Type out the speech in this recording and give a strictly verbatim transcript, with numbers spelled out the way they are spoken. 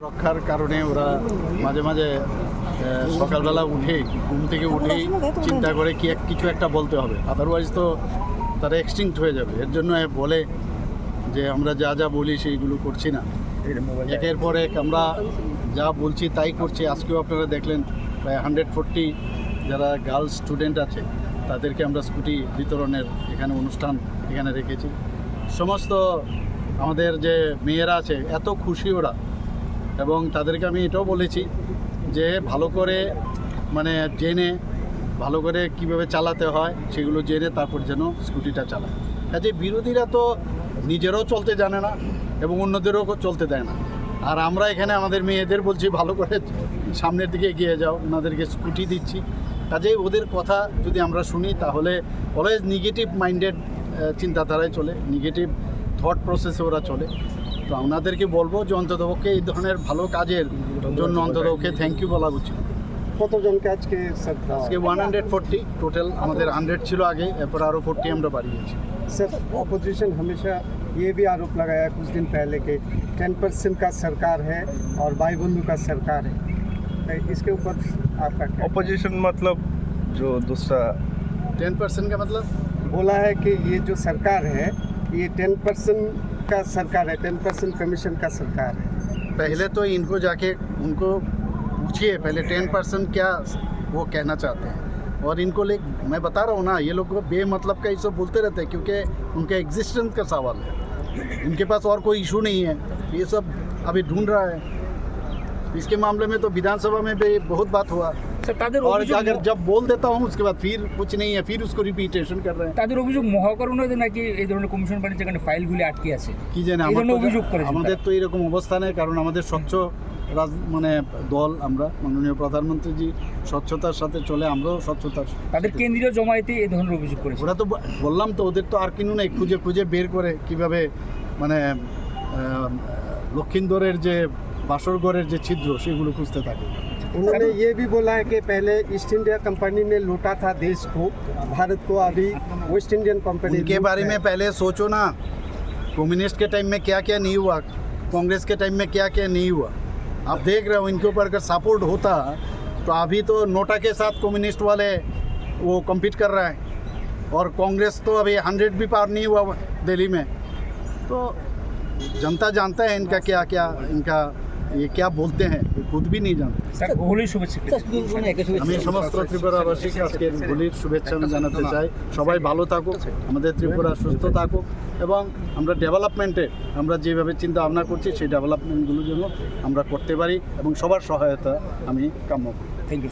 রক্ষার কারণে ওরা মাঝে মাঝে, আহ, সকালবেলা উঠেই, ঘুম থেকে উঠেই চিন্তা করে কি এক, কিছু একটা বলতে হবে, আদারওয়াইজ তো তারা এক্সটিংক্ট হয়ে যাবে। এর জন্য বলে যে আমরা যা যা বলি সেইগুলো করছি না, একের পর এক আমরা যা বলছি তাই করছি। আজকেও আপনারা দেখলেন প্রায় হান্ড্রেড ফোরটি যারা গার্লস স্টুডেন্ট আছে তাদেরকে আমরা স্কুটি বিতরণের এখানে অনুষ্ঠান এখানে রেখেছি। সমস্ত আমাদের যে মেয়েরা আছে এত খুশি ওরা, এবং তাদেরকে আমি এটাও বলেছি যে ভালো করে মানে জেনে ভালো করে কিভাবে চালাতে হয় সেগুলো জেনে তারপর যেন স্কুটিটা চালায়। কাজে বিরোধীরা তো নিজেরাও চলতে জানে না এবং অন্যদেরও চলতে দেয় না। আর আমরা এখানে আমাদের মেয়েদের বলছি ভালো করে সামনের দিকে এগিয়ে যাও, ওনাদেরকে স্কুটি দিচ্ছি। কাজেই ওদের কথা যদি আমরা শুনি তাহলে অলওয়েজ নেগেটিভ মাইন্ডেড চিন্তাধারায় চলে, নেগেটিভ থট প্রসেসে ওরা চলে। তো ওনাদেরকে বলবো যে অন্ততপক্ষে এই ধরনের ভালো কাজের জন্য অন্ততপক্ষে থ্যাংক ইউ বলা উচিত। কতজনকে আজকে, স্যার, দেওয়া আজকে হয়? ওয়ান হান্ড্রেড ফোরটি টোটাল, আমাদের হান্ড্রেড ছিল আগে, এরপর আরও ফোরটি আমরা বাড়িয়েছি। স্যার, अपोजिशन हमेशा ये भी आरोप लगाया कुछ दिन पहले कि टेन परसेंट का सरकार है और भाई बंधु का सरकार है, तो इसके ऊपर आपका क्या? अपोजिशन मतलब जो दूसरा टेन परसेंट का मतलब? बोला है कि ये जो सरकार है, ये टेन परसेंट का सरकार है, टेन परसेंट कमीशन का सरकार है। पहले तो इनको जाके उनको पूछिए पहले टेन परसेंट क्या वो कहना चाहते हैं। और इनको ले, मैं बता रहा हूँ ना, ये लोग को बेमतलब का ये सब बोलते रहते हैं क्योंकि उनका एग्जिस्टेंस का सवाल है, उनके पास और कोई इशू नहीं है। ये सब अभी ढूंढ रहा है। इसके मामले में तो विधानसभा में भी बहुत बात हुआ। স্যার, তাদের और অভিযোগ अगर ম- जब बोल देता हूँ उसके बाद फिर कुछ नहीं है, फिर उसको रिपीटेशन कर रहे हैं। তাদের অভিযোগ মহাকরণে নাকি এই ধরনের কমিশন বানিয়েছে, এখানে ফাইলগুলি আটকে আছে। কি জানি, এই আমার ধরনের তো, অভিযোগ করেছেন আমাদের তারা। তো এরকম অবস্থা নেই, কারণ আমাদের স্বচ্ছ রাজ-, মানে দল আমরা, মাননীয় প্রধানমন্ত্রীজি স্বচ্ছতার সাথে চলে, আমরাও স্বচ্ছতার তাদের সাথে। কেন্দ্রীয় জমায়েতে এই ধরনের অভিযোগ করেছে। ওরা তো ব-, বললাম তো, ওদের তো আর কিনু নেই, খুঁজে খুঁজে বের করে কিভাবে মানে, আহ, লক্ষিন্দরের যে বাসর ঘরের যে ছিদ্র, সেগুলো খুঁজতে থাকে। उन्होंने ये भी बोला है कि पहले ईस्ट इंडिया कंपनी ने लूटा था देश को, भारत को, अभी वेस्ट इंडियन कंपनी उनके लूट बारे है। में पहले सोचो ना, कम्युनिस्ट के टाइम में क्या क्या नहीं हुआ, कांग्रेस के टाइम में क्या क्या नहीं हुआ। आप देख रहे हो, इनके ऊपर अगर सपोर्ट होता तो अभी तो नोटा के साथ कम्युनिस्ट वाले वो कम्पीट कर रहा है, और कांग्रेस तो अभी हंड्रेड भी पार नहीं हुआ दिल्ली में। तो जनता जानता है इनका क्या क्या, इनका ये क्या बोलते हैं, ये खुद भी नहीं जानते। স্যার, হোলির শুভেচ্ছা। স্যার, শুধু কোনো একটা শুভেচ্ছা। আমি সমস্ত ত্রিপুরাবাসীকে আজকে হোলির শুভেচ্ছা আমি জানাতে চাই। সবাই ভালো থাকুক, আমাদের ত্রিপুরা সুস্থ থাকুক, এবং আমরা ডেভেলপমেন্টে আমরা যেভাবে চিন্তা ভাবনা করছি সেই ডেভেলপমেন্টগুলো যেন আমরা করতে পারি, এবং সবার সহায়তা আমি কাম্য করি।